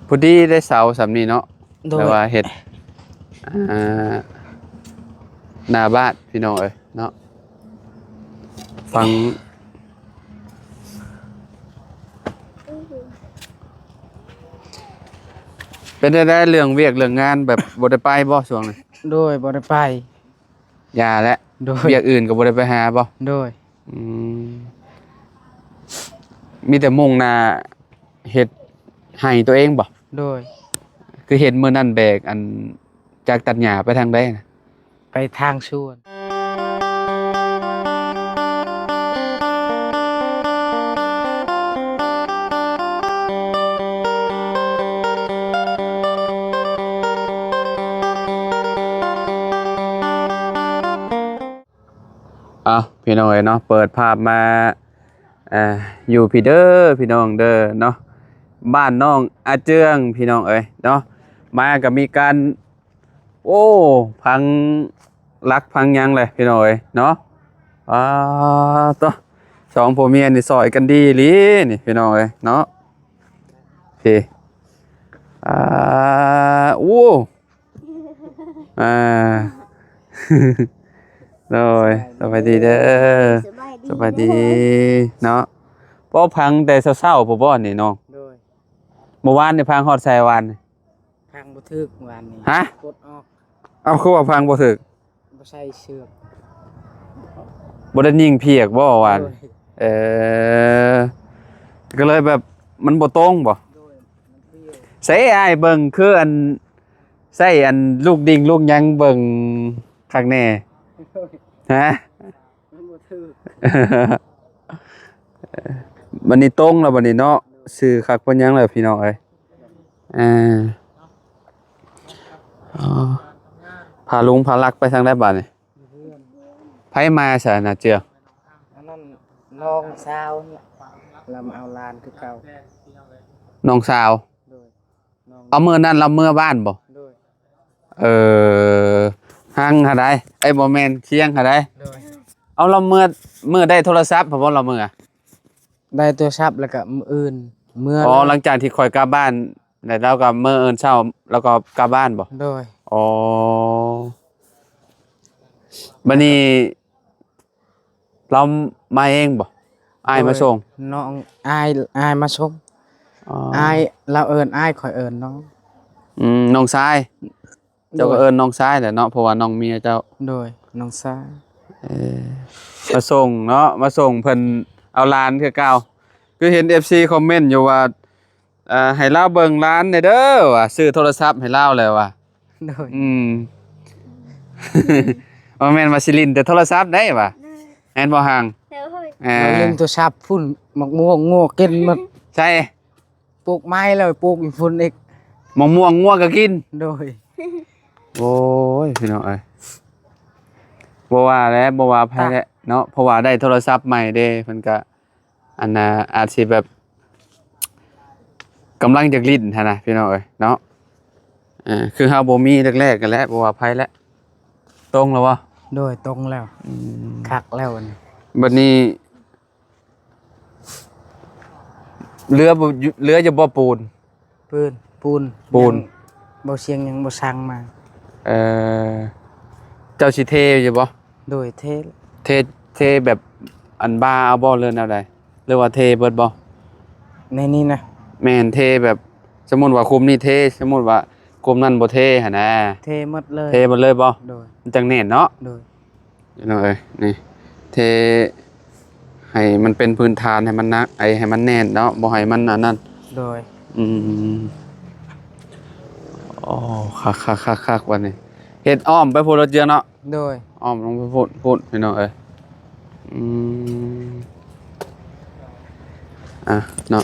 ພໍດີໄດ້ເສົາສ່ຳນີ້ເນາະ ໂດຍ ແບບວ່າເຮັດ ອ່າ ໜ້າບ້ານພີ່ນ້ອງເອີຍເນາະ ຝັ່ງ ເປັນຈັ່ງໃດເລື່ອງວຽກເລື່ອງງານ ແບບບໍ່ໄດ້ໄປບໍ່ຊ່ວງນີ້? ໂດຍ ບໍ່ໄດ້ໄປ. ຢ່າແຫຼະ ໂດຍ ວຽກອື່ນກໍບໍ່ໄດ້ໄປຫາບໍ່? ໂດຍ ອືມ ມີແຕ່ມຸ່ງໜ້າເຮັດໄຮ່ຕົວເອງບໍ່? ໂດຍ ຄືເຫັນມື້ນັ້ນແບກອັນຈັກຕັດຫຍ້າໄປທາງໃດນະ? ໄປທາງສວນ. ເອົາ ພີ່ນ້ອງເອີຍເນາະ ເປີດພາບມາ ເອີ ຢູ່ພີ້ເດີພີ່ນ້ອງເດີເນາະ ບ້ານນ້ອງອາເຈືອງພີ່ນ້ອງເອີຍເນາະ ມາກໍມີການ ໂອ້ ພັງຫຼັກພັງຫຍັງແຫຼະພີ່ນ້ອງເອີຍເນາະ ປາໂຕ ສອງຜົວເມຍນີ້ຊ່ອຍກັນດີອີ່ຫຼີນີ້ພີ່ນ້ອງເອີຍເນາະ ພີ້ ອ່າ ໂອ້ ອ່າ ໂດຍ ສະບາຍດີເດີ ສະບາຍດີ ສະບາຍດີເນາະ ພໍພັງແຕ່ເຊົ້າໆ ພຸ້ນບໍ່ນີ້ນ້ອງ? ໂດຍ ມື້ວານນີ້ພັງຮອດໃສວານນີ້? ພັງບໍ່ຖືກວານນີ້ ຮະ? ປົດອອກ ເອົາ ຄືວ່າພັງບໍ່ຖືກ? ບໍ່ໃສ່ເຊືອກ ບໍ່ໄດ້ຍິງພຽກບໍ່ວານ? ໂດຍ ເອີ ກໍເລີຍແບບມັນບໍ່ຕົງບໍ່? ໂດຍ ມັນພຽວ ໃສ່ອ້າຍເບິ່ງ ຄືອັນ ໃສ່ອັນລູກດິງລູກຫຍັງເບິ່ງຄັກແນ່ ໂດຍ ຮະ? ມັນບໍ່ຖືກ ບັດນີ້ຕົງແລ້ວບັດນີ້ເນາະ ຊື່ຄັກປານຫຍັງແລ້ວພີ່ນ້ອງເອີຍ ອ່າ ອໍ ພາລຸງພາລັກໄປທາງໃດບາດນີ້? ຢູ່ເຮືອນ ໃຜມາຊະນະເຈືອງ? ອັນນັ້ນນ້ອງສາວນີ້ ລາວມາເອົາຫຼານຄືເກົ່າ ນ້ອງສາວ ໂດຍ ນ້ອງ ເອົາ ມື້ນັ້ນລາວເມືອບ້ານບໍ່? ໂດຍ ເອີ ຮັງຫັ້ນໃດ ເອີຍ ບໍ່ແມ່ນ ຄຽງຫັ້ນໃດ ໂດຍ ເອົາ ລາວເມືອ ເມືອໄດ້ໂທລະສັບບໍ່? ລາວເມືອ ໄດ້ໂທລະສັບແລ້ວກໍມື້ອື່ນເມືອ ອໍ ເລີຍ ຫຼັງຈາກທີ່ຂ້ອຍກັບບ້ານ ແລ້ວລາວກໍມື້ອື່ນເຊົ້າລາວກໍກັບບ້ານບໍ່? ໂດຍ ອໍ ບັດນີ້ລາວມາເອງບໍ່? ອ້າຍມາສົ່ງ? ໂດຍ ນ້ອງ ອ້າຍ ອ້າຍມາສົ່ງ ອໍ ອ້າຍ ລາວເອີ້ນອ້າຍ ຂ້ອຍເອີ້ນນ້ອງ ອືມ ນ້ອງຊາຍ ເຈົ້າກໍເອີ້ນນ້ອງຊາຍແຫຼະເນາະ ເພາະວ່ານ້ອງເມຍເຈົ້າ ໂດຍ ນ້ອງຊາຍ ເອີ ມາສົ່ງເນາະ ມາສົ່ງເພິ່ນເອົາຫຼານຄືເກົ່າ ຄືເຫັນເອັຟຊີຄອມເມັນຢູ່ວ່າ ເອີ ໃຫ້ລາວເບິ່ງຫຼານແດ່ເດີວ່າ ຊື້ໂທລະສັບໃຫ້ລາວແລ້ວວ່າ ໂດຍ ອືມ ບໍ່ແມ່ນວ່າຊິຫຼິ້ນແຕ່ໂທລະສັບໄດ໋ວ່າ ໂດຍ ແມ່ນບໍ່ຮັງ? ໂດຍ ເອີ ຫຼິ້ນໂທລະສັບພຸ້ນ ໝາກມ່ວງງົວກິນໝົດ ໃສ? ປູກໄມ້ແລ້ວ ປູກຢູ່ພຸ້ນອີກ ໝາກມ່ວງງົວກໍກິນ ໂດຍ ໂອ້ຍ ພີ່ນ້ອງເອີຍ ບໍ່ວ່າແຫຼະ ບໍ່ວ່າໃຜແຫຼະເນາະ ເພາະວ່າໄດ້ໂທລະສັບໃໝ່ເດ້ ເພິ່ນກະ ອັນນ່າ ອາດຊິແບບ ກຳລັງຢາກຫຼິ້ນຫັ້ນນະ ພີ່ນ້ອງເອີຍເນາະ ເອີ ຄືເຮົາບໍ່ມີແລກໆ ກັນແຫຼະ ບໍ່ວ່າໃຜແຫຼະ ຕົງແລ້ວບໍ່? ໂດຍ ຕົງແລ້ວ ອືມ ຄັກແລ້ວບັດນີ້ ບັດນີ້ ເຫຼືອບໍ່ ເຫຼືອຢູ່ບໍ່ປູນ? ປູນ ປູນ ປູນ ຍັງ ບໍ່ຊຽງຍັງບໍ່ສັ່ງມາ ເອີ ເຈົ້າຊິເທຢູ່ບໍ່? ໂດຍ ເທ ເທ ເທແບບອັນບາເອົາບໍ່ ຫຼືແນວໃດ ຫຼືວ່າເທເບິດບໍ່? ໃນນີ້ນະ ແມ່ນ ເທແບບ ສົມມຸດວ່າຄຸ້ມນີ້ເທ ສົມມຸດວ່າຄຸ້ມນັ້ນບໍ່ເທຫັ້ນນະ ເທໝົດເລີຍ ເທໝົດເລີຍບໍ່? ໂດຍ ມັນຈັ່ງແໜ້ນເນາະ ໂດຍ ພີ່ນ້ອງເອີຍ ນີ້ ເທໃຫ້ມັນເປັນພື້ນຖານ ໃຫ້ມັນໜັກ ໄອ້ ໃຫ້ມັນແໜ້ນເນາະ ບໍ່ໃຫ້ມັນອັນນັ້ນ ໂດຍ ອືມ ໂອ້ ຄັກໆໆໆ ບັດນີ້ ເຮັດອ້ອມໄປພຸ້ນເນາະ ເຈືອງເນາະ ໂດຍ ອ້ອມລົງໄປພຸ້ນ ພຸ້ນ ພີ່ນ້ອງເອີຍ ອືມ ອ່ະ ເນາະ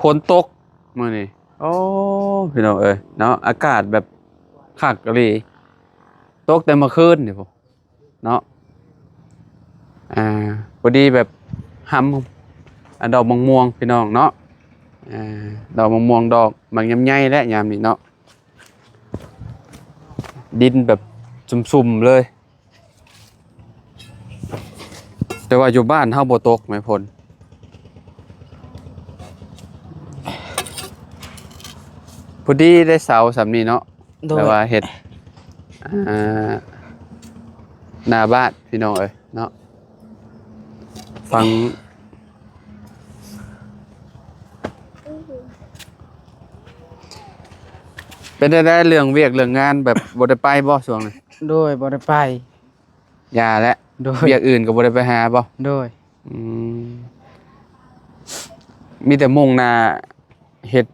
ຝົນຕົກມື້ນີ້ ໂອ້ ພີ່ນ້ອງເອີຍເນາະ ອາກາດແບບຄັກອີ່ຫຼີ ຕົກແຕ່ເມື່ອຄືນນີ້ພຸ້ນເນາະ ອ່າ ພໍດີແບບຫຳ ອ່າ ດອກໝາກມ່ວງພີ່ນ້ອງເນາະ ອ່າ ດອກໝາກມ່ວງດອກ ໝາກຍຳໃຫຍ່ແຫຼະຍາມນີ້ເນາະ ດິນແບບຊຸ່ມໆເລີຍ. ແຕ່ວ່າຢູ່ບ້ານເຮົາບໍ່ຕົກແໝ່ຝົນ ພໍດີໄດ້ເສົາສ່ຳນີ້ເນາະ ໂດຍ ແບບວ່າເຮັດ ອ່າ ໜ້າບ້ານພີ່ນ້ອງເອີຍເນາະ ຝັ່ງ ເປັນໄດ້ເລື່ອງວຽກເລື່ອງງານ ແບບບໍ່ໄດ້ໄປບໍ່ຊ່ວງນີ້? ໂດຍ ບໍ່ໄດ້ໄປ ຢ່າແຫຼະ ໂດຍ ວຽກອື່ນກໍບໍ່ໄດ້ໄປຫາບໍ່? ໂດຍ ອືມ ມີແຕ່ມຸ່ງໜ້າເຮັດ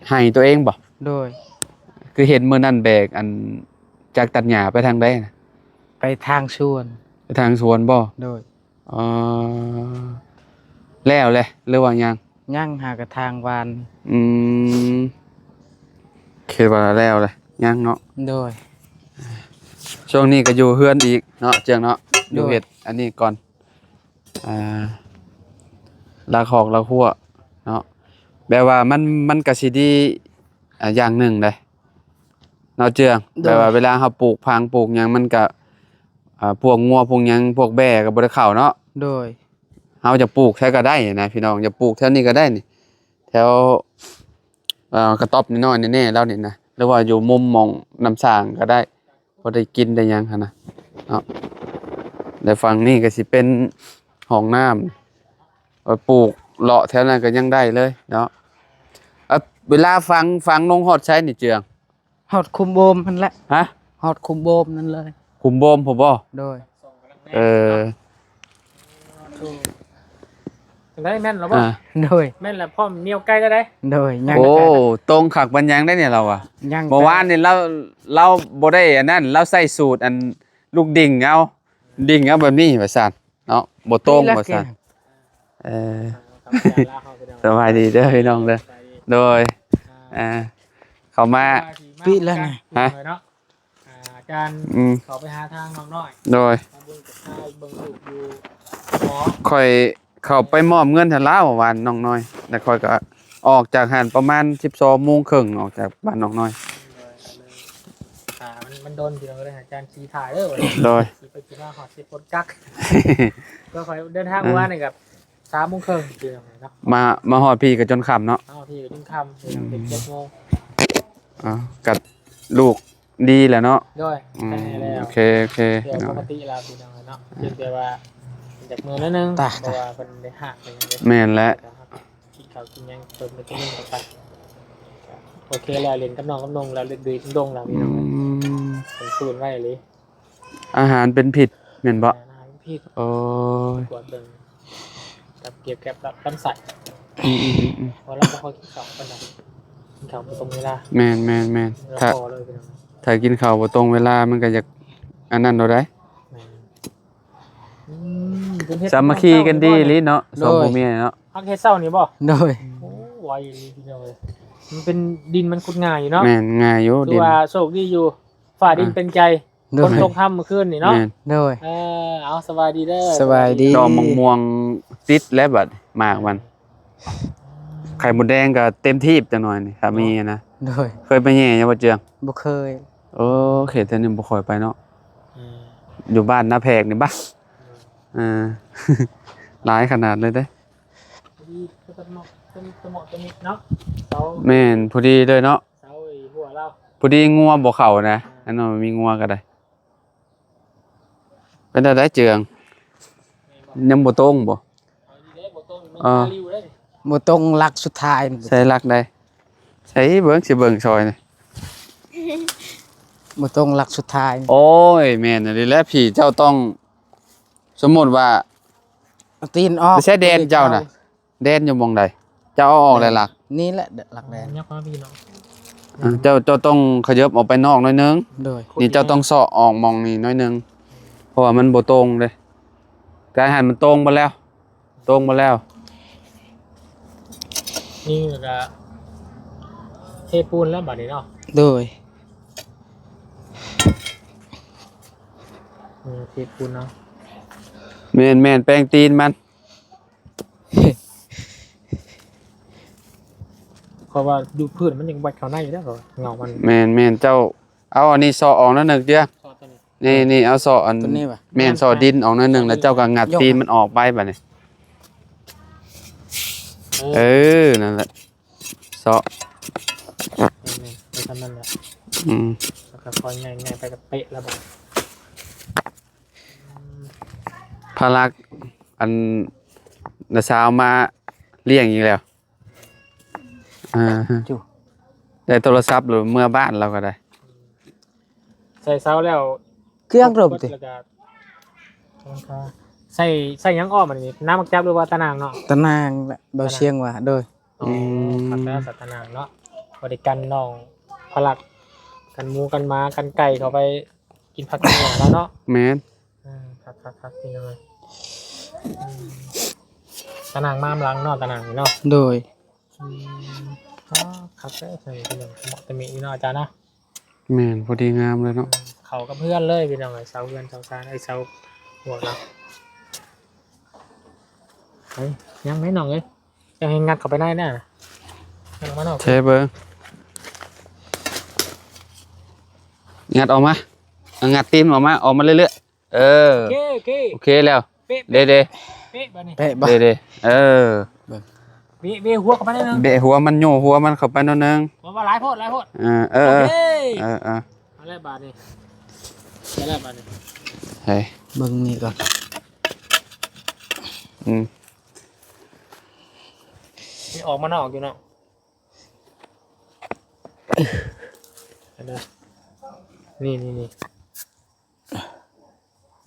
ໄຮ່ໂຕເອງບໍ່? ໂດຍ ຄືເຫັນມື້ນັ້ນແບກອັນຈັກຕັດຫຍ້າໄປທາງໃດນະ? ໄປທາງສວນ ໄປທາງສວນບໍ່? ໂດຍ ອໍ ແລ້ວແຫຼະ ຫຼືວ່າຍັງ? ຍັງ ຫາກະທາງຫວ່ານ ອືມ ຄິດວ່າແລ້ວແຫຼະ ຍັງເນາະ? ໂດຍ ຊ່ວງນີ້ກໍຢູ່ເຮືອນອີກເນາະ ເຈືອງເນາະ ໂດຍ ຢູ່ເຮັດອັນນີ້ກ່ອນ ອ່າ ລາກຮອກລາກຮົ້ວເນາະ ແບບວ່າມັນ ມັນກະຊິດີ ອ່າ ຢ່າງໜຶ່ງເດ້ເນາະເຈືອງ ໂດຍ ແບບວ່າເວລາເຮົາປູກຜັງປູກຫຍັງ ມັນກະ ອ່າ ພວກງົວພວກຫຍັງ ພວກແບ້ກໍບໍ່ໄດ້ເຂົ້າເນາະ ໂດຍ ເຮົາຈະປູກໃສກໍໄດ້ນະພີ່ນ້ອງ ຈະປູກແຖວນີ້ກໍໄດ້ນີ້ ແຖວ ເອີ ກະຕ໊ອບນ້ອຍໆແນ່ໆລາວນີ້ນະ ຫຼືວ່າຢູ່ມຸມໝ່ອງນ້ຳສ້າງກໍໄດ້ ພໍໄດ້ກິນໄດ້ຫຍັງຫັ້ນນະເນາະ ແລະຝັ່ງນີ້ກໍຊິເປັນຫ້ອງນ້ຳ ໄວ້ປູກເລາະແຖວນັ້ນກໍຍັງໄດ້ເລີຍເນາະ ເອີ ເວລາຝັງ ຝັງລົງຮອດໃສນີ້ເຈືອງ? ຮອດຂຸມໂບມຫັ້ນແຫຼະ ຮະ? ຮອດຂຸມໂບມນັ້ນເລີຍ ຂຸມໂບມພຸ້ນບໍ່? ໂດຍ ເອີ ຈັ່ງໃດ ແມ່ນແລ້ວບໍ່? ອ່າ ໂດຍ ແມ່ນແລ້ວ ພ້ອມໜຽວໄກ່ແລ້ວເດ້ ໂດຍ ຍັງ ໂອ້ ຕົງຄັກປານຫຍັງໄດ໋ນີ້ລາວວ່າ ຍັງ ເມື່ອວານນີ້ລາວ ລາວບໍ່ໄດ້ອັນນັ້ນ ລາວໃສ່ສູດອັນລູກດິ່ງເອົາ ດິ່ງເອົາແບບນີ້ວ່າຊັ້ນເນາະ ບໍ່ຕົງວ່າຊັ້ນ ເອີ ທຳມະດາລາວເຮົາພີ່ນ້ອງ ສະບາຍດີເດີພີ່ນ້ອງເດີ ໂດຍ ອ່າ ອ່າ ເຂົ້າມາ ປີແລ້ວນະ ຮະ? ເນາະ ອ່າ ອາຈານ ອືມ ເຂົ້າໄປຫາທາງນ້ອງນ້ອຍ ໂດຍ ມາເບິ່ງກັບທາງເບິ່ງລູກຢູ່ ຂໍ ຂ້ອຍເຂົ້າໄປມອບເງິນໃຫ້ລາວວານນ້ອງນ້ອຍ ແລ້ວຂ້ອຍກໍອອກຈາກຫັ້ນປະມານສິບສອງໂມງເຄິ່ງ ອອກຈາກບ້ານນ້ອງນ້ອຍ ໂດຍ ຖ້າມັນ ມັນດົນ ພີ່ນ້ອງເອີຍ ອາຈານຂີ່ຖ່າຍເດີ ໂດຍ ຂີ່ໄປຂີ່ມາຮອດສິບຄົນກັກ ກໍຂ້ອຍເດີນທາງ ອ່າ ເມື່ອວານນີ້ກໍ ສາມໂມງເຄິ່ງເນາະ ມາ ມາຮອດພີ້ກໍຈົນຄ່ຳເນາະ ມາຮອດພີ້ກໍຈົນຄ່ຳ ອືມ ເປັນເຈັດໂມງ ເອົ້າ ກັບລູກດີແລ້ວເນາະ ໂດຍ ອືມ ໂອເຄ ໂອເຄ ເປັນປົກກະຕິແລ້ວພີ່ນ້ອງເນາະ ອືມ ພຽງແຕ່ວ່າຢາກເມື່ອຍໜ້ອຍໜຶ່ງ ເພາະວ່າເພິ່ນໄດ້ຮາກໄປຫຍັງເດ້ ແມ່ນແຫຼະ ກິນເຂົ້າກິນຫຍັງເພິ່ນໄປກິນນຳກັນ ໂອເຄແລ້ວ ຫຼິ້ນກັບນ້ອງກັບນົງແລ້ວ ເລິກດື່ມດົງແລ້ວ ອືມ ພີ່ນ້ອງເອີຍ ເພິ່ນຟື້ນໄວອີ່ຫຼີ ອາຫານເປັນພິດແມ່ນບໍ່? ອາຫານເປັນພິດ ໂອ້ຍ ກວດເບິ່ງ ກັບກຽບແກັບລຳໄສ້ ອືມໆໆ ເພາະລາວບໍ່ຄ່ອຍກິນເຂົ້າປານໃດ ກິນເຂົ້າບໍ່ຕົງເວລາ ແມ່ນໆໆ ຖ້າ ພໍເລີຍພີ່ນ້ອງ ຖ້າກິນເຂົ້າບໍ່ຕົງເວລາ ມັນກໍຢາກອັນນັ້ນໂລດໃດ໋ ແມ່ນ ອືມ ເປັນເຮັດ ສາມັກຄີກັນດີອີ່ຫຼີເນາະ ໂດຍ ສອງຜົວເມຍເນາະ ພັກເຮັດເຊົ້ານີ້ບໍ່? ໂດຍ ໂອ້ ໄວອີ່ຫຼີພີ່ນ້ອງເອີຍ ມັນເປັນ ດິນມັນຂຸດງ່າຍຢູ່ເນາະ ແມ່ນ ງ່າຍຢູ່ ຖື ດິນ ວ່າໂຊກດີຢູ່ ຟ້າດິນ ອ່າ ເປັນໃຈ ໂດຍ ຝົນຕົກຄ່ຳມື້ຄືນນີ້ເນາະ ແມ່ນ ໂດຍ ເອີ ເອົາ ສະບາຍດີເດີ ສະບາຍດີ ດອກໝາກມ່ວງຕິດແລ້ວບັດ ໝາກມັນ ໄຂ່ມົດແດງກໍເຕັມຖີບຈັກໜ່ອຍນີ້ ຖ້າມີນະ ໂດຍ ເຄີຍໄປແຍ່ຍັງບໍ່ເຈືອງ? ບໍ່ເຄີຍ ໂອ້ ເຂດແຖວນີ້ບໍ່ຄ່ອຍໄປເນາະ ອືມ ຢູ່ບ້ານນາແພກນີ້ບາດ ເອີ ເອີ ຫຼາຍຂະໜາດເລີຍເດ້ ພໍດີ ຕະເໝາະ ຕະມິດ ຕະເໝາະຕະມິດເນາະ ເສົາ ແມ່ນ ພໍດີເລີຍເນາະ ເສົາຫົວລາວ ພໍດີງົວບໍ່ເຂົ້ານະ ອ່າ ອັນນັ້ນມີງົວກໍໄດ້ ເປັນແນວໃດເຈືອງ? ຍັງບໍ່ຕົງບໍ່? ເອົາດີເດ້ ບໍ່ຕົງ ມັນ ອ່າ ຕາລິວເດ້ ບໍ່ຕົງຫຼັກສຸດທ້າຍ ໃສ່ຫຼັກໃດ? ໃສ່ເບິ່ງ ຊິເບິ່ງຊ່ອຍນີ້ ບໍ່ຕົງຫຼັກສຸດທ້າຍ ໂອ້ຍ ແມ່ນອີ່ຫຼີແຫຼະ ພີ່ເຈົ້າຕ້ອງ ສົມມຸດວ່າ ເອົາຕີນອອກ ໃສ່ແດນເຈົ້ານະ ແດນຢູ່ໝ່ອງໃດ? ເຈົ້າເອົາອອກແລ້ວຫຼັກ ນີ້ແຫຼະຫຼັກແດນ ຍັບມາພີ່ນ້ອງ ອ່າ ເຈົ້າ ເຈົ້າຕ້ອງຂະເຫຍິບອອກໄປນອກໜ້ອຍໜຶ່ງ ໂດຍ ນີ້ເຈົ້າຕ້ອງເຊາະອອກໝ່ອງນີ້ໜ້ອຍໜຶ່ງ ເພາະວ່າມັນບໍ່ຕົງເດ້ ກາຍຫັ້ນມັນຕົງເບິດແລ້ວ ຕົງເບິດແລ້ວ ນີ້ກໍເທປູນແລ້ວບັດນີ້ເນາະ ໂດຍ ເອີ ເທປູນເນາະ ແມ່ນໆ ແປງຕີນມັນ ເພາະວ່າຢູ່ພື້ນມັນຍັງວັດເຂົ້າໃນຢູ່ແລ້ວ ເຫງົາມັນ ແມ່ນໆ ເຈົ້າເອົາອັນນີ້ເຊາະອອກໜ້ອຍໜຶ່ງເດີ້ ເຊາະຕົວນີ້ ນີ້ ເອົາເຊາະອັນ ຕົວນີ້ຫວາ? ແມ່ນ ເຊາະດິນອອກໜ້ອຍໜຶ່ງ ແລ້ວເຈົ້າກໍຫງັດຕີນມັນອອກໄປບັດນີ້ ເອີ ເອີ ນັ້ນແຫຼະ ເຊາະ ແມ່ ອັນນັ້ນແຫຼະ ອືມ ແລ້ວກໍຄ່ອຍໃຫຍ່ໆໄປກໍເປະແລ້ວບັດ ພາລັກ ອັນ ນ້າສາວມາລ້ຽງອີກແລ້ວ ອ່າ ຢູ່ ໄດ້ໂທລະສັບແລ້ວ ເມືອບ້ານລາວກໍໄດ້ ໃສ່ເສົາແລ້ວ ເຄື່ອງລົມຕິ ແລ້ວກໍ ໃສ່ ໃສ່ຫຍັງອ້ອມອັນນີ້ ນ້ຳໝາກຈັບ ຫຼືວ່າຕາໜ່າງເນາະ? ຕາໜ່າງແຫຼະ ເບົາຊຽງວ່າ ໂດຍ ອໍ ອືມ ຄັກແລ້ວ ຕາໜ່າງເນາະ ບໍ່ໄດ້ກັນນ້ອງພາລັກ ກັນໝູກັນໝາກັນໄກ່ເຂົ້າໄປ ກິນຜັກກິນຫຍ້າແລ້ວເນາະ ແມ່ນ ເອີ ຄັກໆໆ ພີ່ນ້ອງເອີຍ ອືມ ຕາໜ່າງມານຳຫຼັງເນາະ ຕາໜ່າງນີ້ເນາະ ໂດຍ ອືມ ອໍ ຄັກແທ້ ພີ່ນ້ອງ ເໝາະຕະມິນີ້ເນາະ ອາຈານເນາະ ແມ່ນ ພໍດີງາມເລີຍເນາະ ເອີ ເຂົ້າກັບເຮືອນເລີຍ ພີ່ນ້ອງເອີຍ ເສົາເຮືອນເສົາຊານ ເອີຍ ເສົາຫົວເຮົາ ເອີຍ ຍັງໄດ໋ນ້ອງເອີຍ ຍັງໃຫ້ງັດເຂົ້າໄປໃນນະ ຍັດອອກມານອກ ໃສ່ເບິ່ງ ງັດອອກມາ ງັດຕີນອອກມາ ອອກມາເລື້ອຍໆ ເອີ ໂອເຄ ໂອເຄ ໂອເຄແລ້ວ ເປະ ເດ້ ເດ້ ເປະບາດນີ້ ເປະບໍ່ ເດ້ ເດ້ ເອີ ເບິ່ງ ເບະ ເບະຫົວເຂົ້າໄປໜ້ອຍໜຶ່ງ ເບະຫົວມັນ ໂຍກຫົວມັນເຂົ້າໄປໜ້ອຍໜຶ່ງ ບໍ່ ບໍ່ ຫຼາຍໂພດ ຫຼາຍໂພດ ເອີ ເອີ ໂອເຄ ເອີ ເອີ ເອົາແລ້ວບາດນີ້ ເອົາແລ້ວບາດນີ້ ເຮີ້ຍ ເບິ່ງນີ້ກ່ອນ ອືມ ນີ້ອອກມານອກຢູ່ເນາະ ອັນນັ້ນ ນີ້ ນີ້ ນີ້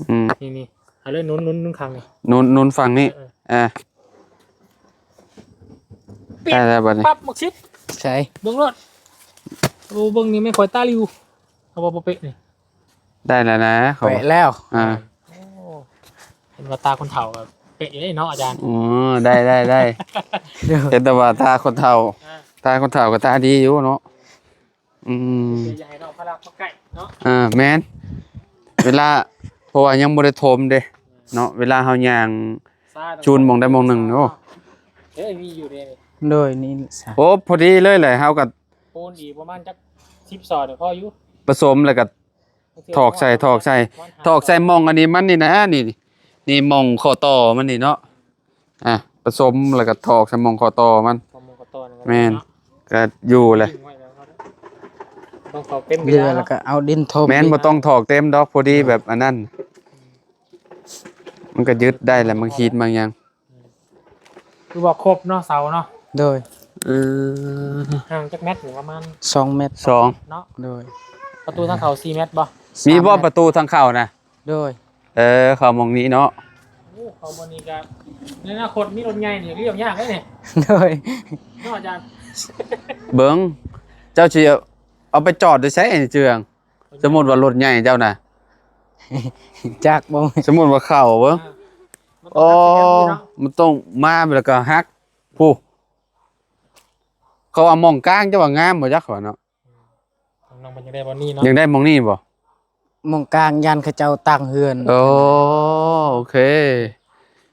ອືມ ນີ້ ນີ້ ເອົາເລີຍ ໜູນ ໜູນ ໜູນຂ້າງນີ້ ໜູນ ໜູນຝັ່ງນີ້ ເອີ ເອີ ອ່າ ປິດ ໄດ້ແລ້ວບັດນີ້ ປັບ ໝາກຊິບ ໃສ່ ເບິ່ງໂລດ ໂອ້ ເບິ່ງນີ້ແມ່ນຂ້ອຍຕາຫຼິວ ເອົາບໍ່ ບໍ່ເປະນີ້ ໄດ້ແລ້ວນະ ເປະແລ້ວ ອ່າ ໂອ້ ເຫັນວ່າຕາຄົນເຖົ້າກໍເປະຢູ່ເດ້ເນາະອາຈານ ອໍ ໄດ້ ໄດ້ ໄດ້ ເຫັນແຕ່ວ່າຕາຄົນເຖົ້າ ອ່າ ຕາຄົນເຖົ້າກໍຕາດີຢູ່ເນາະ ອືມ ຢ່າໃຫ້ນ້ອງພາລັກມາໃກ້ເນາະ ອ່າ ແມ່ນ ເວລາ ເພາະວ່າຍັງບໍ່ໄດ້ຖົມເດ້ເນາະ ເວລາເຮົາຍ່າງ ຊາ ຈູນໝ່ອງໃດໝ່ອງໜຶ່ງ ໂອ້ ເອີ ມີຢູ່ເດ້ ໂດຍ ນີ້ ໂອ້ ພໍດີເລີຍແຫຼະ ເຮົາກໍປູນອີກປະມານຈັກສິບຊອກນີ້ພໍຢູ່ ປະສົມແລ້ວກໍຖອກໃສ່ ຖອກໃສ່ ຖອກໃສ່ໝ່ອງອັນນີ້ມັນນີ້ນະ ນີ້ ນີ້ໝ່ອງຂໍ້ຕໍ່ມັນນີ້ເນາະ ອ່າ ປະສົມແລ້ວກໍຖອກໃສ່ໝ່ອງຂໍ້ຕໍ່ມັນ ໝ່ອງຂໍ້ຕໍ່ນັ້ນ ແມ່ນ ກໍຢູ່ແຫຼະ ຕ້ອງຖອກເຕັມ ເຫຼືອແລ້ວກໍເອົາດິນຖົມ ແມ່ນ ບໍ່ຕ້ອງຖອກເຕັມດອກ ພໍດີແບບອັນນັ້ນ ມັນກໍຍຶດໄດ້ແຫຼະ ມັນຂີດມັນຫຍັງ ຄືວ່າຄົບເນາະ ເສົາເນາະ ໂດຍ ເອີ ຫ່າງຈັກແມັດ ປະມານສອງແມັດ ສອງ ເນາະ ໂດຍ ປະຕູທາງເຂົ້າສີ່ແມັດບໍ່ ມີບໍ່ ປະຕູທາງເຂົ້ານະ ໂດຍ ເອີ ເຂົ້າໝ່ອງນີ້ເນາະ ໂອ້ ເຂົ້າໝ່ອງນີ້ກໍ ໃນອະນາຄົດມີລົດໃຫຍ່ນີ້ ລ້ຽງຍາກເດ້ນີ້ ໂດຍ ເນາະອາຈານ ເບິ່ງ ເຈົ້າຊິເອົາໄປຈອດຢູ່ໃສເຈື່ອງ ສົມມຸດວ່າລົດໃຫຍ່ເຈົ້ານະ ຈັກບໍ່ ສົມມຸດວ່າເຂົ້າເບິ່ງ ອ່າ ໂອ້ ມັນຕ້ອງມາແລ້ວກໍຫັກ ຜູ້ ເຂົາວ່າໝ່ອງກາງເຈົ້າວ່າງາມບໍ່ຈັກວ່າເນາະ ນ້ອງເພິ່ນຢາກໄດ້ບ່ອນນີ້ເນາະ ຢາກໄດ້ໝ່ອງນີ້ບໍ່ ໝ່ອງກາງຢ້ານເຂົາເຈົ້າຕັ້ງເຮືອນ ໂອ້ ໂອເຄ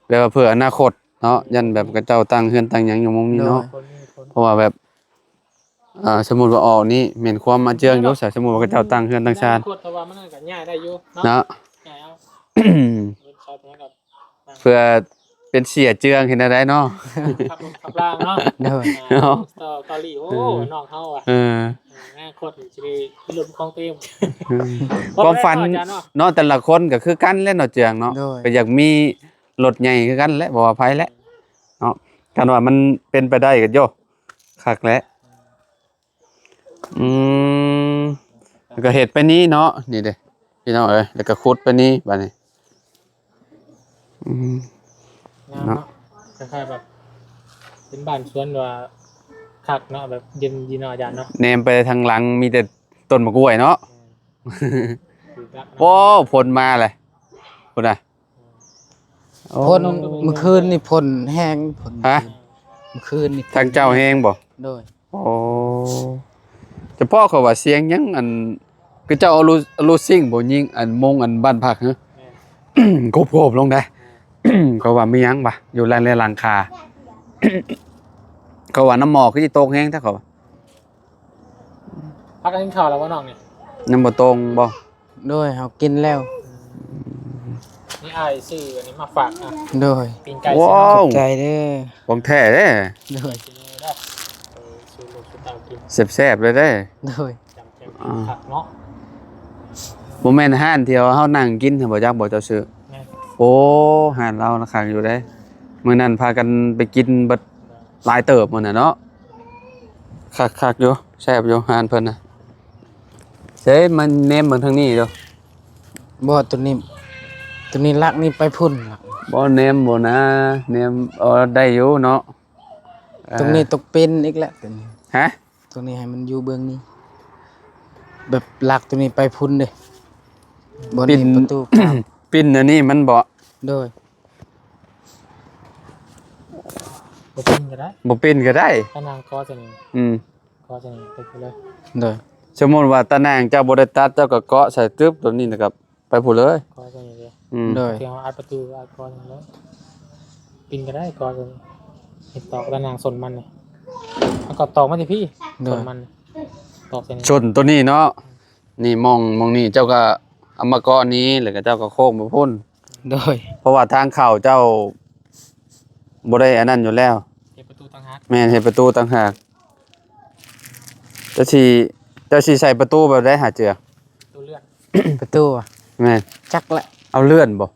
ແບບວ່າເພື່ອອະນາຄົດເນາະ ຢ້ານແບບເຂົາເຈົ້າຕັ້ງເຮືອນຕັ້ງຫຍັງຢູ່ໝ່ອງນີ້ເນາະ ໂດຍ ເພາະວ່າແບບ ອ່າ ສົມມຸດວ່າອອກນີ້ແມ່ນຄວາມມາເຈື່ອງຢູ່ ສົມມຸດວ່າເຂົາເຈົ້າຕັ້ງເຮືອນຕັ້ງຊານ ອະນາຄົດ ເພາະວ່າມັນກໍຍ້າຍໄດ້ຢູ່ເນາະ ເນາະ ຍ້າຍເອົາ ເພື່ອເປັນເສຍເຈື່ອງເຮັດແນວໃດເນາະ ຂັບລົດຂັບລາງເນາະ ໂດຍ ອ່າ ຕໍ່ເກົາຫຼີ ໂອ້ ນ້ອງເຮົາວ່າ ເອີ ອະນາຄົດນີ້ຊິໄດ້ມີລົດເປັນຂອງຕົວເອງ ຄວາມຝັນເນາະ ແຕ່ລະຄົນກໍຄືກັນແຫຼະເນາະ ເຈື່ອງເນາະ ໂດຍ ກໍຢາກມີລົດໃຫຍ່ຄືກັນແຫຼະ ບໍ່ວ່າໃຜແຫຼະເນາະ ຄັນວ່າມັນເປັນໄປໄດ້ກໍໂຢ ຄັກແຫຼະ ອືມ ແລ້ວກໍເຮັດໄປນີ້ເນາະ ນີ້ເດ້ ພີ່ນ້ອງເອີຍ ແລ້ວກໍຂຸດໄປນີ້ບາດນີ້ ອືມ ງາມເນາະ ເນາະ ຄ້າຍໆແບບເປັນບ້ານສວນ ຫຼືວ່າຄັກເນາະ ແບບເຢັນດີເນາະອາຈານເນາະ ແນມໄປທາງຫຼັງມີແຕ່ຕົ້ນໝາກກ້ວຍເນາະ ແມ່ນ ໂອ້ ຝົນມາແຫຼະ ພຸ້ນນະ ໂອ້ ຝົນ ມື້ຄືນນີ້ຝົນແຮງ ຝົນ ຮະ ມື້ຄືນນີ້ຝົນ ທາງເຈົ້າແຮງບໍ່? ໂດຍ ໂອ້ ສະເພາະເຂົາວ່າສຽງຫຍັງ ອັນ ຄືເຈົ້າເອົາລູ ລູຊິງບໍ່ຍິງ ອັນ ມຸງ ອັນ ບ້ານພັກ ຮະ ແມ່ນ ໂຄບໆລົງໄດ໋ ເຂົາວ່າມີຫຍັງວະ ຢູ່ຫຼັງ ໃນຫຼັງຄາ ເຂົາວ່ານ້ຳໝອກຄືຊິຕົກແຮງແທ້ ເຂົາວ່າ ພາກັນກິນເຂົ້າແລ້ວບໍ່ນ້ອງນີ້? ຍັງບໍ່ຕົງບໍ່? ໂດຍ ເຮົາກິນແລ້ວ ອືມ ນີ້ອ້າຍຊື້ອັນນີ້ມາຝາກ ອ່ະ ໂດຍ ປີ້ງໄກ່ ວ້າວ ຂອບໃຈເດີ ຂອງແທ້ເດ້ ໂດຍ ເອີ ຊື້ລູກຊື້ ຕຳກິນ ແຊບໆເລີຍເດ້. ໂດຍ ຈຳແຈ່ວ ອ່າ ຄັກເນາະ. ບໍ່ແມ່ນຮ້ານທີ່ເຮົານັ່ງກິນຫັ້ນບໍ່ຈັກບໍ່ ເຈົ້າຊື່? ແມ່ນ. ໂອ້ ຮ້ານລາວນະຄັກຢູ່ເດ້. ມື້ນັ້ນພາກັນໄປກິນເບິດຫຼາຍເຕີບມື້ນັ້ນເນາະ. ຄັກໆຢູ່ ແຊບຢູ່ຮ້ານເພິ່ນນະ. ເອີ ມາແນມເບິ່ງທາງນີ້ເດີ້. ບໍ່ ໂຕນີ້ ໂຕນີ້ລັກນີ້ໄປພຸ້ນ ລັກ. ບໍ່ ແນມບໍ່ນາ ແນມ ເອີ ໄດ້ຢູ່ເນາະ. ເອີ ໂຕນີ້ຕົກປິ່ນອີກແລ້ວ ໂຕນີ້. ຮະ? ໂຕນີ້ໃຫ້ມັນຢູ່ເບື້ອງນີ້ ແບບລັກໂຕນີ້ໄປພຸ້ນເດ້. ບ່ອນນີ້ ປິ່ນ ປະຕູ ປິ່ນອັນນີ້ມັນບໍ່? ໂດຍ. ບໍ່ປິ່ນກໍໄດ້ ບໍ່ປິ່ນກໍໄດ້ ຕາໜ່າງກໍຈະນີ້. ອືມ ກໍຈະນີ້ໄປພຸ້ນເລີຍ. ໂດຍ. ສົມມຸດວ່າຕາໜ່າງເຈົ້າບໍ່ໄດ້ຕັດ ເຈົ້າກໍເກາະໃສ່ຕຶບໂຕນີ້ ແລ້ວກໍໄປພຸ້ນເລີຍ ກໍຈະນີ້ເລີຍ. ອືມ ໂດຍ. ທີ່ເຮົາອັດປະຕູ ອັດກໍນີ້ເລີຍ ປິ່ນກໍໄດ້ ກໍຈະນີ້. ເຮັດຕອກຕາໜ່າງສົ້ນມັນນີ້ ເຮົາກໍຕອກມາທີ່ພີ້. ໂດຍ. ສົ້ນມັນ ຕອກໃສ່ນີ້ ສົ້ນໂຕນີ້ເນາະ. ນີ້ ໝ່ອງ ໝ່ອງນີ້ເຈົ້າກໍເອົາມາເກາະນີ້ ແລ້ວກໍເຈົ້າກໍໂຄ້ງໄປພຸ້ນ. ໂດຍ. ເພາະວ່າທາງເຂົ້າເຈົ້າບໍ່ໄດ້ອັນນັ້ນຢູ່ແລ້ວ ເຮັດປະຕູຕ່າງຫາກ. ແມ່ນ ເຮັດປະຕູຕ່າງຫາກ. ເຈົ້າຊິ ເຈົ້າຊິໃສ່ປະຕູແບບໃດຫາເຈືອ? ປະຕູເລື່ອນ ປະຕູ ແມ່ນ ຈັກແຫຼະ. ເອົາເລື່ອນບໍ່?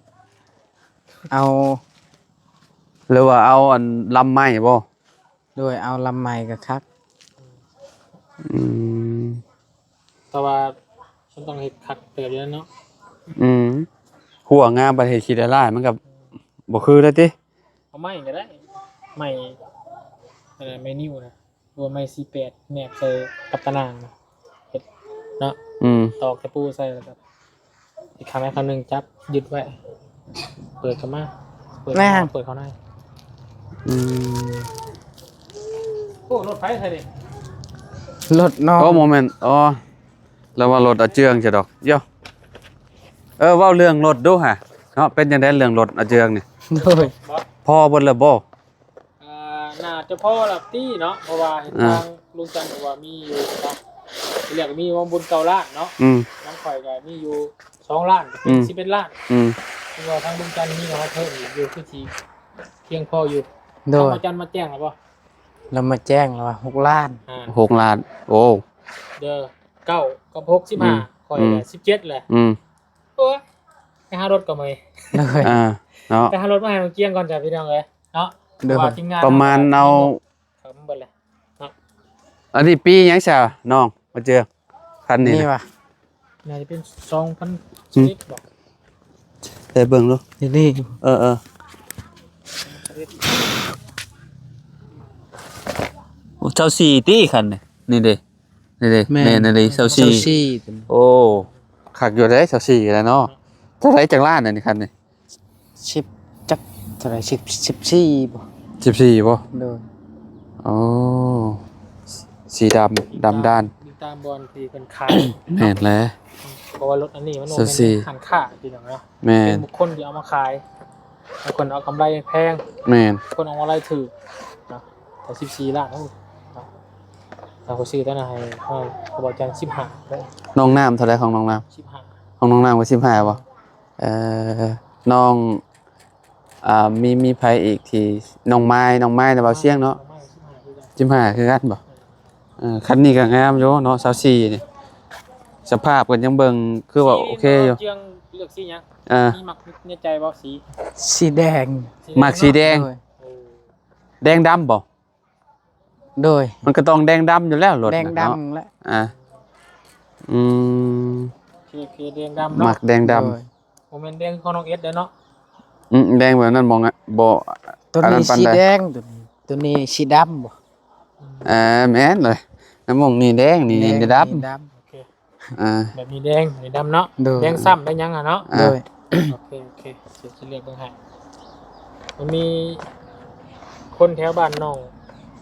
ເອົາ ຫຼືວ່າເອົາອັນລຳໄມ້ບໍ່? ໂດຍ ເອົາລຳໄມ້ກໍຄັກ. ອືມ ແຕ່ວ່າມັນຕ້ອງເຮັດຄັກເຕີບຢູ່ແລ້ວເນາະ. ອືມ ຫົວງາມ ບັດເຮັດຂີ້ໄດ້ຫຼາຍ ມັນກໍບໍ່ຄືແລ້ວຕິ. ເອົາໄມ້ກໍໄດ້ ໄມ້ ເອີ ໄມ້ນິ້ວນະ ຫຼືວ່າໄມ້ສີ່ແປດ ແນບໃສ່ກັບຕາໜ່າງ ເຮັດເນາະ. ອືມ ຕອກຕະປູໃສ່ ແລ້ວກໍອີກຂ້າງໃດຂ້າງໜຶ່ງຈັບຍຶດໄວ້ ເປີດເຂົ້າມາ ເປີດເຂົ້າມາ ເປີດເຂົ້າໃນ. ອືມ ໂອ້ ລົດໃຜໃສ່ນີ້? ລົດນ້ອງ. ໂອ້ ບໍ່ແມ່ນ ອໍ ລາວວ່າລົດອາເຈືອງຊະດອກ. ໂຢ ເອີ ເວົ້າເລື່ອງລົດດູຫະເນາະ ເປັນຈັ່ງໃດເລື່ອງລົດອາເຈືອງນີ້? ໂດຍ. ພໍເບິດແລ້ວບໍ່? ອ່າ ໜ້າຈະພໍລະຕິເນາະ ເພາະວ່າເຫັນ ອ່າ ທາງລຸງຈັນບອກວ່າມີຢູ່ເນາະ ທີແລກກໍມີວງບຸນເກົ້າລ້ານເນາະ. ອືມ ຂອງຂ້ອຍກໍມີຢູ່ສອງລ້ານ ກໍເປັນ ອືມ ສິບເອັດລ້ານ. ອືມ ຄືວ່າທາງລຸງຈັນມີເອົາມາເພີ່ມອີກຢູ່ ຄືຊິພຽງພໍຢູ່. ໂດຍ. ທາງອາຈານມາແຈ້ງແລ້ວບໍ່? ລາວມາແຈ້ງແລ້ວວ່າຫົກລ້ານ. ອ່າ ຫົກລ້ານ. ໂອ້ ເດີ ເກົ້າກັບຫົກ ສິບຫ້າ. ອືມ ຂ້ອຍ ອືມ ກໍສິບເຈັດແຫຼະ. ອືມ ໂອ້ຍ ໄປຫາລົດກ່ອນເລີຍ. ໂດຍ. ອ່າ ເນາະ ໄປຫາລົດມາໃຫ້ນ້ອງກຽງກ່ອນຈ້າ ພີ່ນ້ອງເອີຍ. ເນາະ ໂດຍ ເພາະວ່າທີມງານ ປະມານເອົາ ເອົາເບິດແລ້ວເນາະ. ອັນນີ້ປີຫຍັງຊະນ້ອງ ມາເຈີ ຄັນນີ້ ນີ້ຫວາ? ໜ້າຈະເປັນສອງພັນສິບເອັດ ອືມ ບອກ ໄປເບິ່ງດູ ນີ້ ນີ້ ເອີໆ ຊາວສີ່ ຕິຄັນນີ້ ນີ້ເດ້ ນີ້ເດ້ ແມ່ນ ແມ່ນອັນນີ້ ຊາວສີ່ ຊາວສີ່ ໂອ້ ຄັກຢູ່ເດ້ ຊາວສີ່ ແລ້ວເນາະ. ເທົ່າໃດ ຈັກລ້ານອັນນີ້ ຄັນນີ້? ສິບ ຈັກເທົ່າໃດ ສິບ ສິບສີ່ ບໍ່ ສິບສີ່ ບໍ່? ໂດຍ. ໂອ້ ສີດຳ ດຳດ້ານ ຢູ່ຕາມບ່ອນທີ່ເພິ່ນຂາຍ. ແມ່ນແຫຼະ ເພາະວ່າລົດອັນນີ້ມັນບໍ່ແມ່ນຮ້ານຄ້າ ພີ່ນ້ອງເນາະ. ແມ່ນ ເປັນບຸກຄົນທີ່ເອົາມາຂາຍ ບາງຄົນເອົາກຳໄລແພງ. ແມ່ນ ຄົນເອົາກຳໄລຖືກເນາະ ແຕ່ສິບສີ່ລ້ານ ໂອ້ ເນາະ ເຮົາກໍຊື້ຕົວນັ້ນໃຫ້ ໃຫ້ ເຂົາບອກຈັນ ສິບຫ້າ ເດ້. ນ້ອງນ້ຳເທົ່າໃດ ຂອງນ້ອງນ້ຳ? ສິບຫ້າ. ຂອງນ້ອງນ້ຳກໍ ສິບຫ້າ ບໍ່? ເອີ ນ້ອງ ອ່າ ມີ ມີໃຜອີກທີ່ ນ້ອງມາຍ ນ້ອງມາຍນະ ເບົາຊຽງເນາະ. ສິບຫ້າຄືກັນ ສິບຫ້າຄືກັນບໍ່? ເອີ ຄັນນີ້ກໍງາມຢູ່ເນາະ ຊາວສີ່ ນີ້ ສະພາບກໍຍັງເບິ່ງຄືວ່າໂອເຄຢູ່. ເລືອກສີຫຍັງ? ເອີ ມີມັກໃນໃຈບໍ່ສີ? ສີແດງ. ມັກສີແດງ. ໂດຍ. ໂອ້ ແດງດຳບໍ່? ໂດຍ. ມັນກໍຕ້ອງແດງດຳຢູ່ແລ້ວ ລົດ ແດງດຳແຫຼະ. ອ່າ ອືມ ໂອເຄ ໂອເຄ ແດງດຳເນາະ ມັກແດງດຳ. ໂດຍ. ບໍ່ແມ່ນແດງຂອງນ້ອງເອັດເດ້ເນາະ. ອືມ ແດງແບບນັ້ນບໍ່ງະ ບໍ່ ຕົວນີ້ສີແດງ ຕົວນີ້ ຕົວນີ້ສີດຳບໍ່? ອືມ ເອີ ແມ່ນເລີຍ ນ້ຳມົງນີ້ແດງ ນີ້ດຳ. ໂອເຄ ອ່າ ແບບນີ້ແດງ ນີ້ດຳເນາະ. ໂດຍ. ແດງຊ້ຳໄດ້ຫຍັງຫັ້ນເນາະ. ອ່າ ໂດຍ. ໂອເຄ ໂອເຄ ຊິ ຊິເລືອກເບິ່ງໃຫ້. ມັນມີຄົນແຖວບ້ານນ້ອງ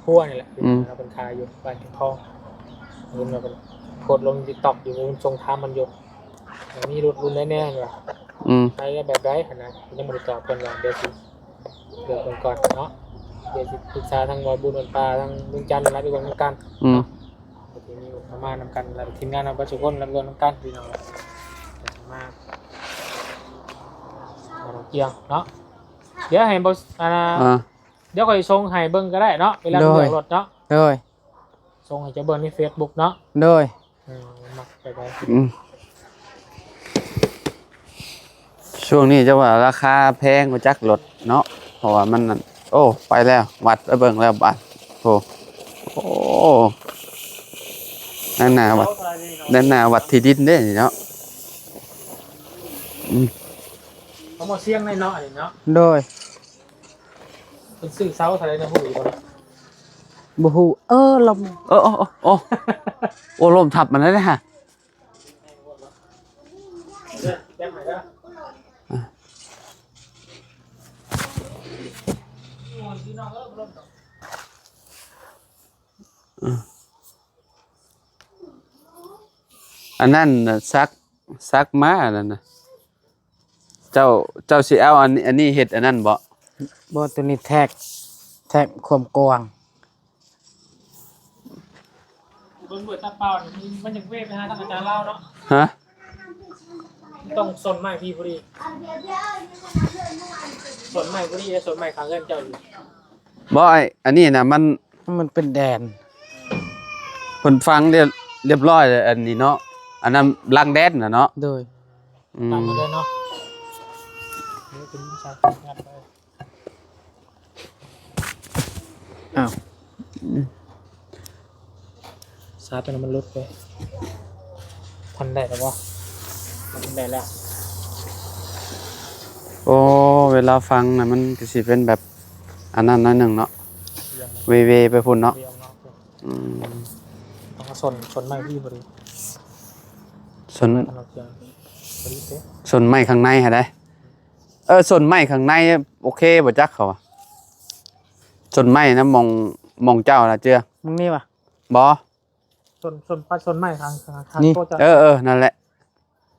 ຄົວນີ້ແຫຼະ ອືມ ເພິ່ນຂາຍຢູ່ບ້ານແກ່ງທອງ ເຫັນວ່າເພິ່ນໂພສລົງ TikTok ຢູ່ ເພິ່ນສົ່ງຖາມມັນຢູ່ ມີລົດລຸ້ນໃດແດ່ວ່າ ອືມ ໃຜແບບໃດຫັ້ນນະ ຍັງບໍ່ໄດ້ຕອບເພິ່ນວ່າ ດຽວຊິເລືອກເບິ່ງກ່ອນເນາະ. ດຽວຊິປຶກສາທາງບ່າວບຸນ ບ້ານປ່າ ທາງລຸງຈັນ ແລ້ວໄປເບິ່ງນຳກັນ ອືມ ເນາະ. ກໍຊິມີປະມານນຳກັນ ແລ້ວທີມງານເຮົາເບິດທຸກຄົນ ແລ້ວເບິ່ງນຳກັນ ພີ່ນ້ອງ ມາ ມາທ່ອງທ່ຽວເນາະ. ດຽວໃຫ້ບໍ່ ອ່າ ອ່າ ດຽວຂ້ອຍສົ່ງໃຫ້ເບິ່ງກໍໄດ້ເນາະ ເວລາ ໂດຍ ເລືອກລົດເນາະ. ໂດຍ. ສົ່ງໃຫ້ເຈົ້າເບິ່ງໃນເຟສບຸກເນາະ. ໂດຍ. ເອີ ມັກແບບໃດ? ອືມ ຊ່ວງນີ້ຈະວ່າລາຄາແພງບໍ່ຈັກລົດເນາະ ເພາະວ່າມັນ ໂອ້ ໄປແລ້ວ ວັດໄປເບິ່ງແລ້ວບາດ. ໂອ້ ໂອ້ ນັ້ນນະວັດ ນັ້ນນະວັດທີ່ດິນເດ້ນີ້ເນາະ. ອືມ ເຂົາບໍ່ສ່ຽງໃນເນາະ ອັນນີ້ເນາະ. ໂດຍ. ເພິ່ນຊື້ເຊົາເທົ່າໃດນະ ຮູ້ຢູ່ບໍ່? ບໍ່ຮູ້. ເອີ ລົມ ເອີ ໂອ້ ໂອ້ ໂອ້ ໂອ້ ລົມທັບມັນໄດ້ນະ. ອັນນັ້ນນະ ສັກ ສັກມາອັນນັ້ນນະ. ເຈົ້າ ເຈົ້າຊິເອົາອັນ ອັນນີ້ເຮັດອັນນັ້ນບໍ່? ບໍ່ ໂຕນີ້ແທກ ແທກຄວາມກວ້າງ. ເບິ່ງດ້ວຍຕາເປົ່ານີ້ ມັນຢາກເວໄປຫາທາງອາຈານລາວເນາະ. ຮະ? ຕ້ອງສົ້ນໄມ້ພີ້ພໍດີ ສົ້ນໄມ້ພໍດີ ສົ້ນໄມ້ຂ້າງເຮືອນເຈົ້າຢູ່. ບໍ່ ອັນນີ້ນະ ມັນ ມັນເປັນແດນ ເພິ່ນຝັງລຽບ ລຽບຮ້ອຍແລ້ວ ອັນນີ້ເນາະ ອັນນັ້ນຫຼັງແດນນະເນາະ. ໂດຍ. ອືມ ຕາມມາເລີຍເນາະ. ເອີ ເປັນສາຍງານໄປ. ອ້າວ ສາຍຕົວນັ້ນມັນຫຼຸດໄປ. ທັນໄດ້ແລ້ວບໍ່? ທັນໄດ້ແລ້ວ. ໂອ້ ເວລາຝັງນະ ມັນກະຊິເປັນແບບອັນນັ້ນໜ້ອຍໜຶ່ງເນາະ ເອີ ເວໆໄປພຸ້ນເນາະ. ເວອອກນອກພຸ້ນ. ອືມ ຕ້ອງເອົາສົ້ນ ສົ້ນໄມ້ພີ້ພໍດີ ສົ້ນ ອັນນັ້ນເອົາເຄື່ອງພໍດີເດ້ ສົ້ນໄມ້ຂ້າງໃນຫັ້ນໃດ. ເອີ ສົ້ນໄມ້ຂ້າງໃນໂອເຄບໍ່ຈັກ ເຂົາວ່າ ສົ້ນໄມ້ນະ ໝ່ອງ ໝ່ອງເຈົ້ານະເຈື່ອ. ໝ່ອງນີ້ຫວາ? ບໍ່ ສົ້ນ ສົ້ນ ປາ ສົ້ນໄມ້ຂ້າງ ຂ້າງ ນີ້ ໂຕເຈົ້າ. ເອີ ເອີ ນັ້ນແຫຼະ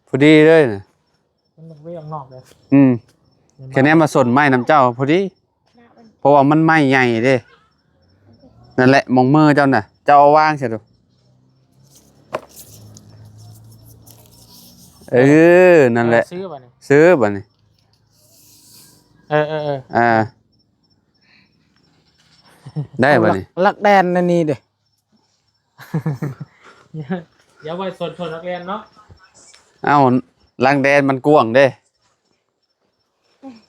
ພໍດີເລີຍນະ. ມັນເວອອກນອກເລີຍ. ອືມ ແຄ່ແນມວ່າສົ້ນໄມ້ນຳເຈົ້າພໍດີ ເພາະວ່າມັນໄມ້ໃຫຍ່ເດ້. ນັ້ນແຫຼະ ໝ່ອງມືເຈົ້ານະ ເຈົ້າເອົາວາງໃສ່ດູ. ເອີ ນັ້ນແຫຼະ ຊື້ບາດນີ້ ຊື້ບາດນີ້. ເອີ ເອີ ເອີ ອ່າ ໄດ້ບາດນີ້. ຫຼັກ ຫຼັກແດນອັນນີ້ເດ້. ຢ່າໄວ້ສົນ ຊົນນັກຮຽນເນາະ. ເອົ້າ ຫຼັກແດນມັນກວ້າງເດ້.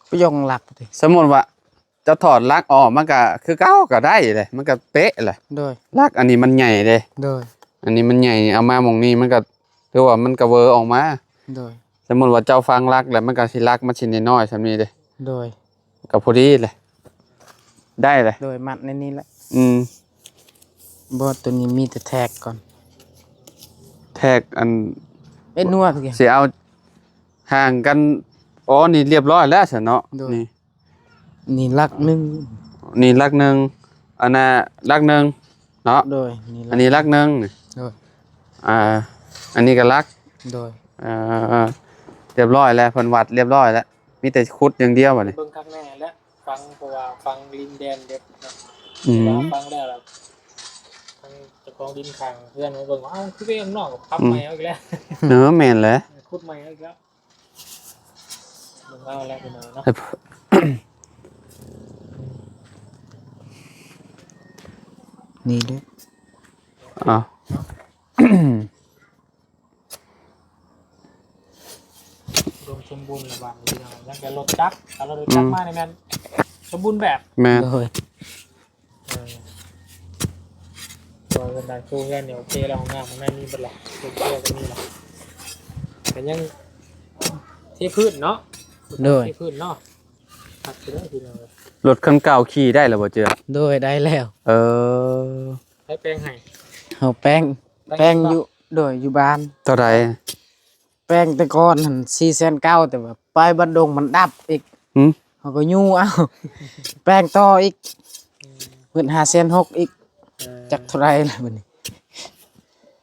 ໄປຍ່ອງຫຼັກຕິ ສົມມຸດວ່າເຈົ້າຖອດຫຼັກອອກ ມັນກະຄືເກົ່າ ກະໄດ້ເດ້ ມັນກະເປະແຫຼະ. ໂດຍ. ຫຼັກອັນນີ້ມັນໃຫຍ່ເດ້. ໂດຍ. ອັນນີ້ມັນໃຫຍ່ ເອົາມາໝ່ອງນີ້ ມັນກະຖືວ່າມັນກະເວີອອກມາ. ໂດຍ. ສົມມຸດວ່າເຈົ້າຝັງຫຼັກແລ້ວ ມັນກະຊິ ຫຼັກມັນຊິນ້ອຍໆ ສ່ຳນີ້ເດ້. ໂດຍ. ກະພໍດີແຫຼະ ໄດ້ແຫຼະ. ໂດຍ ມັດໃນນີ້ແຫຼະ. ອືມ ບໍ່ ໂຕນີ້ມີແຕ່ແທກກ່ອນ ແທກອັນ ເອັດນົວ ຊິເອົາຫ່າງກັນ. ອໍ ນີ້ລຽບຮ້ອຍແລ້ວຊັ້ນເນາະ. ໂດຍ. ນີ້ ນີ້ຫຼັກໜຶ່ງ ນີ້ຫຼັກໜຶ່ງ ອັນນ່າຫຼັກໜຶ່ງເນາະ. ໂດຍ. ນີ້ຫຼັກ ອັນນີ້ຫຼັກໜຶ່ງ. ໂດຍ. ອ່າ ອັນນີ້ກະຫຼັກ. ໂດຍ. ເອີ ລຽບຮ້ອຍແລ້ວ ເພິ່ນວັດລຽບຮ້ອຍແລ້ວ ມີແຕ່ຂຸດຢ່າງດຽວບາດນີ້. ເບິ່ງຄັກແນ່ແຫຼະ ຝັງ ເພາະວ່າຝັງລິງແດນເດັດເນາະ. ອືມ ເວລາຝັງແລ້ວລະ ທາງເຈົ້າຂອງດິນຂ້າງເຮືອນມາເບິ່ງວ່າ ເອົ້າ ຄືເວຂ້າງນອກ ປັບໃໝ່ເອົາອີກແລ້ວ. ເອີ ແມ່ນແຫຼະ ຂຸດໃໝ່ເອົາອີກແລ້ວ. ເບິ່ງເອົາແຫຼະພີ່ນ້ອງເນາະ. ນີ້ເດ້. ອ້າວ ອຸດົມສົມບູນລະບາດນີ້ພີ່ນ້ອງ. ຍັງແຕ່ລົດຈັກ ຖ້າລົດຈັກ ອືມ ມານີ້ແມ່ນສົມບູນແບບ. ແມ່ນ. ໂດຍ. ເອີ ເອີ ເຮືອນຫຼັງໂຕເຮືອນນີ້ໂອເຄແລ້ວ ຫ້ອງນ້ຳຂ້າງໃນມີເບິດລະ ເຄື່ອງຄົວກະມີລະ ກະຍັງເທພື້ນເນາະ. ໂດຍ. ເທພື້ນເນາະ ຄັກຢູ່ເດີພີ່ນ້ອງ. ລົດຄັນເກົ່າຂີ່ໄດ້ລະບໍ່ເຈື່ອ? ໂດຍ ໄດ້ແລ້ວ. ເອີ ໃຜແປງໃຫ້? ເຮົາແປງ. ແປງຢູ່ ແປງຢູ່ ໂດຍ ຢູ່ບ້ານ. ເທົ່າໃດ? ແປງແຕ່ກ່ອນຫັ້ນສີ່ແສນເກົ້າ ແຕ່ວ່າໄປບັດດົງມັນດັບອີກ. ຫື? ເຮົາກະຍູ້ເອົາ ແປງຕໍ່ອີກ. ອືມ ເບິດຫ້າແສນຫົກອີກ. ເອີ ຈັກເທົ່າໃດລະບາດນີ້?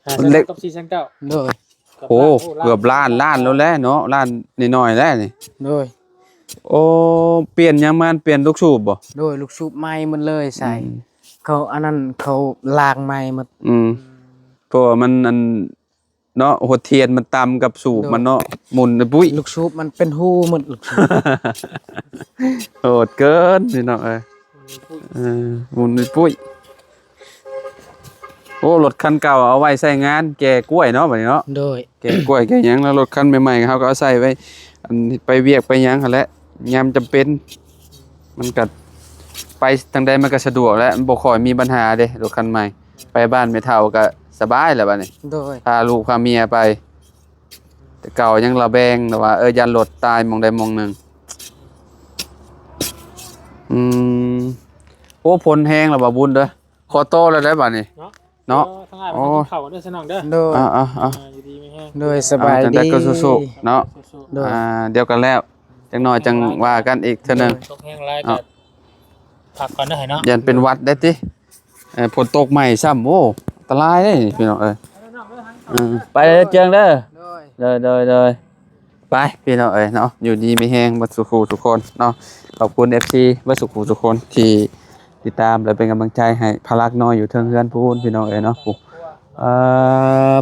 ຫ້າແສນຫົກກັບສີ່ແສນເກົ້າ. ໂດຍ. ໂອ້ ເກືອບລ້ານ ລ້ານແລ້ວແຫຼະເນາະ ລ້ານໜ້ອຍໆແຫຼະນີ້. ໂດຍ. ໂອ້ ປ່ຽນຫຍັງມາ? ປ່ຽນລູກສູບບໍ່? ໂດຍ ລູກສູບໃໝ່ໝົດເລີຍໃສ່. ອືມ ເຂົາອັນນັ້ນ ເຂົາລ້າງໃໝ່ໝົດ. ອືມ ເພາະວ່າມັນອັນ ເນາະ ຫົວທຽນມັນຕ່ຳກັບສູບມັນເນາະ. ໂດຍ. ໝຸນປຸ້ຍ ລູກສູບມັນເປັນຮູໝົດ ລູກສູບ. ໂຫດເກີນພີ່ນ້ອງເອີຍ. ເອີ ໝຸນປຸ້ຍ. ໂອ້ ລົດຄັນເກົ່າເອົາໄວ້ໃຊ້ງານແກ່ກ້ວຍເນາະ ບັດນີ້ເນາະ. ໂດຍ ແກ່ກ້ວຍແກ່ຫຍັງ ແລ້ວລົດຄັນໃໝ່ໆ ເຮົາກໍເອົາໃຊ້ໄວ້ ອັນ ໄປວຽກໄປຫຍັງຫັ້ນແຫຼະ ຍາມຈຳເປັນ ມັນກໍໄປທາງໃດມັນກໍສະດວກແຫຼະ ມັນບໍ່ຄ່ອຍມີບັນຫາເດ້ ລົດຄັນໃໝ່ ໄປບ້ານແມ່ເຖົ້າກໍສະບາຍແລ້ວບັດນີ້. ໂດຍ ພາລູກພາເມຍໄປ. ແຕ່ເກົ່າຍັງລະແວງແຕ່ວ່າ ເອີ ຢ້ານລົດຕາຍໝ່ອງໃດໝ່ອງໜຶ່ງ. ອືມ ໂອ້ ຝົນແຮງແລ້ວບໍ່ບຸນເດີ ຂໍຕໍ່ແລ້ວໄດ໋ບັດນີ້ ເນາະ ເນາະ. ເອີ ທາງອ້າຍ ໂອ້ ໄປຫາກິນເຂົ້າເດີ ສະໜອງເດີ. ໂດຍ ອ່າໆໆ ຢູ່ດີມີແຮງ ໂດຍ ສະບາຍດີ ຈັ່ງໃດກໍສູ້ໆເນາະ. ໂດຍ ອ່າ ດຽວກັນແລ້ວ ຈັກໜ້ອຍຈັ່ງວ່າກັນອີກເທື່ອໜຶ່ງ. ໂດຍ ຕົກແຮງຫຼາຍ ເນາະ ກໍ ພັກກ່ອນເດີເນາະ ຢ້ານເປັນຫວັດໄດ້ຕິ. ເອີ ຝົນຕົກໃໝ່ຊ້ຳ ໂອ້ ອັນຕະລາຍເດ້ນີ້ພີ່ນ້ອງເອີຍ. ເອີ ໄປເດີເຈີງເດີ. ໂດຍ ໂດຍ ໂດຍ ໂດຍ ໄປພີ່ນ້ອງເອີຍເນາະ ຢູ່ດີມີແຮງເບິດສູ່ຜູ້ສູ່ຄົນເນາະ. ຂອບຄຸນເອັຟຊີເບິດສູ່ຜູ້ສູ່ຄົນທີ່ຕິດຕາມ ແລະ ເປັນກຳລັງໃຈໃຫ້ພະລັກນ້ອຍຢູ່ເທິງເຮືອນພຸ້ນພີ່ນ້ອງເອີຍເນາະ. ເອີ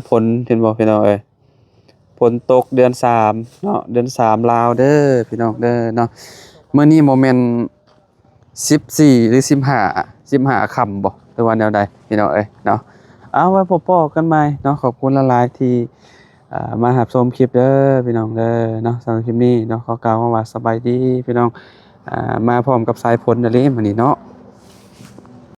ຝົນເຫັນບໍ່ພີ່ນ້ອງເອີຍ ຝົນຕົກເດືອນສາມເນາະ ເດືອນສາມລາວເດີພີ່ນ້ອງເດີເນາະ. ມື້ນີ້ບໍ່ແມ່ນສິບສີ່ ຫຼື ສິບຫ້າ ສິບຫ້າຄ່ຳບໍ່ ຫຼືວ່າແນວໃດພີ່ນ້ອງເອີຍເນາະ. ເອົາ ໄວ້ພົບພໍ້ກັນໃໝ່ເນາະ ຂອບຄຸນຫຼາຍໆທີ່ ອ່າ ມາຮັບຊົມຄລິບເດີພີ່ນ້ອງເດີເນາະ. ສຳລັບຄລິບນີ້ເນາະ ຂໍກ່າວຄຳວ່າສະບາຍດີພີ່ນ້ອງ. ອ່າ ມາພ້ອມກັບສາຍຝົນເດີເລີຍມື້ນີ້ເນາະ.